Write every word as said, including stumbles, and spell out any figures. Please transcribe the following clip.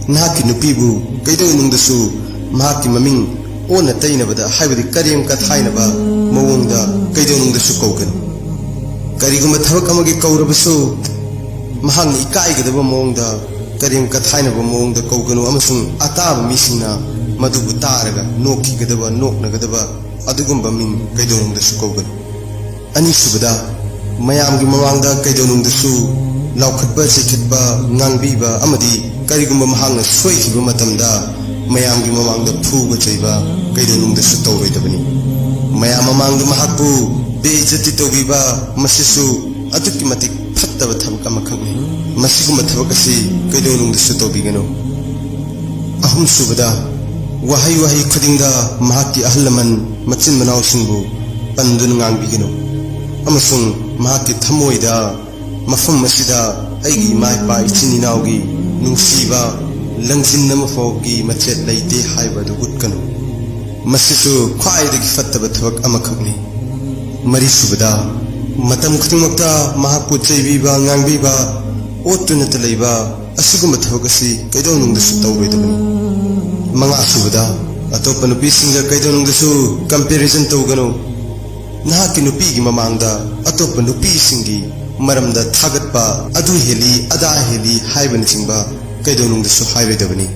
ꯅꯍꯥꯛꯀꯤ ꯅꯨꯄꯤꯕꯨ ꯀꯩꯗꯧꯅꯨꯡꯗꯁꯨ ꯃꯍꯥꯛꯀꯤ ꯃꯃꯤꯡ ꯑꯣꯟꯅ ꯇꯩꯅꯕꯗ, ꯍꯥꯏꯕꯗꯤ ꯀꯔꯦꯝ ꯀꯊꯥꯏꯅꯕ ꯃꯑꯣꯡꯗ ꯀꯩꯗꯧꯅꯨꯡꯗꯁꯨ ꯀꯧꯒꯅꯨ꯫ ꯀꯔꯤꯒꯨꯝꯕ ꯊꯕꯛ ꯑꯃꯒꯤ ꯀꯧꯔꯕꯁꯨ, ꯃꯍꯥꯛꯅ ꯏꯀꯥꯏꯒꯗꯕ ꯃꯑꯣꯡꯗ, ꯀꯔꯦꯝ ꯀꯊꯥꯏꯅꯕ ꯃꯑꯣꯡꯗ ꯀꯧꯒꯅꯨ, ꯑꯃꯁꯨꯡ ꯑꯇꯥꯕ ꯃꯤꯁꯤꯡꯅ ꯃꯗꯨꯕꯨ ꯇꯥꯔꯒ ꯅꯣꯛꯈꯤꯒꯗꯕ, ꯅꯣꯛꯅꯒꯗꯕ ꯑꯗꯨꯒꯨꯝꯕ ꯃꯤꯡ ꯀꯩꯗꯧꯅꯨꯡꯗꯁꯨ ꯀꯧꯒꯅꯨ꯫ ꯑꯅꯤꯁꯨꯕꯗ, ꯃꯌꯥꯝꯒꯤ ꯃꯃꯥꯡꯗ ꯀꯩꯗꯧꯅꯨꯡꯗꯁꯨ ꯂꯥꯎꯈꯠꯄ, ꯆꯩꯈꯠꯄ, ꯉꯥꯡꯕꯤꯕ ꯑꯃꯗꯤ ꯀꯔꯤꯒꯨꯝꯕ ꯃꯍꯥꯛꯅ ꯁꯣꯏꯈꯤꯕ ꯃꯇꯝꯗ ꯃꯌꯥꯝꯒꯤ ꯃꯃꯥꯡꯗ ꯐꯨꯕ ꯆꯩꯕ ꯀꯩꯗꯧꯅꯨꯡꯗꯁꯨ ꯇꯧꯔꯣꯏꯗꯕꯅꯤ꯫ ꯃꯌꯥꯝ ꯃꯃꯥꯡꯗ ꯃꯍꯥꯛꯄꯨ ꯕꯦꯏꯖꯇꯤ ꯇꯧꯕꯤꯕ, ꯃꯁꯤꯁꯨ ꯑꯗꯨꯛꯀꯤ ꯃꯇꯤꯛ ꯐꯠꯇꯕ ꯊꯕꯛ ꯑꯃꯈꯛꯅꯤ꯫ ꯃꯁꯤꯒꯨꯝꯕ ꯊꯕꯛ ꯑꯁꯤ ꯀꯩꯗꯧꯅꯨꯡꯗꯁꯨ ꯇꯧꯕꯤꯒꯅꯨ꯫ ꯑꯍꯨꯝꯁꯨꯕꯗ, ꯋꯥꯍꯩ ꯋꯥꯍꯩ ꯈꯨꯗꯤꯡꯗ ꯃꯍꯥꯛꯀꯤ ꯑꯍꯜ ꯂꯃꯟ, ꯃꯆꯤꯟ ꯃꯅꯥꯎꯁꯤꯡꯕꯨ ꯄꯟꯗꯨꯅ ꯉꯥꯡꯕꯤꯒꯅꯨ, ꯑꯃꯁꯨꯡ ꯃꯍꯥꯛꯀꯤ ꯊꯃꯣꯏꯗ ꯃꯐꯝ ꯑꯁꯤꯗ ꯑꯩꯒꯤ ꯏꯃꯥ ꯏꯄꯥ ꯏꯆꯤꯟ ꯏꯅꯥꯎꯒꯤ ꯅꯨꯡꯁꯤꯕ ꯂꯪꯖꯤꯟ ꯑꯃ ꯐꯥꯎꯒꯤ ꯃꯆꯦꯠ ꯂꯩꯇꯦ ꯍꯥꯏꯕ ꯑꯗꯨ ꯎꯠꯀꯅꯨ꯫ ꯃꯁꯤꯁꯨ ꯈ꯭ꯋꯥꯏꯗꯒꯤ ꯐꯠꯇꯕ ꯊꯕꯛ ꯑꯃꯈꯛꯅꯤ꯫ ꯃꯔꯤꯁꯨꯕꯗ, ꯃꯇꯝ ꯈꯨꯗꯤꯡꯃꯛꯇ ꯃꯍꯥꯛꯄꯨ ꯆꯩꯕꯤꯕ, ꯉꯥꯡꯕꯤꯕ, ꯑꯣꯠꯇꯨꯅꯇ ꯂꯩꯕ, ꯑꯁꯤꯒꯨꯝꯕ ꯊꯕꯛ ꯑꯁꯤ ꯀꯩꯗꯧꯅꯨꯡꯗꯁꯨ ꯇꯧꯔꯣꯏꯗꯕꯅꯤ꯫ ꯃꯉꯥꯁꯨꯕꯗ, ꯑꯇꯣꯞꯄ ꯅꯨꯄꯤꯁꯤꯡꯒ ꯀꯩꯗꯧꯅꯨꯡꯗꯁꯨ comparison ꯇꯧꯒꯅꯨ꯫ ꯅꯍꯥꯛꯀꯤ ꯅꯨꯄꯤꯒꯤ ꯃꯃꯥꯡꯗ ꯑꯇꯣꯞꯄ ꯅꯨꯄꯤꯁꯤꯡꯒꯤ ꯃꯔꯝꯗ ꯊꯥꯒꯠꯄ, ꯑꯗꯨ ꯍꯦꯜꯂꯤ, ꯑꯗꯥ ꯍꯦꯜꯂꯤ ꯍꯥꯏꯕꯅꯆꯤꯡꯕ ꯀꯩꯗꯧꯅꯨꯡꯗꯁꯨ ꯍꯥꯏꯔꯣꯏꯗꯕꯅꯤ꯫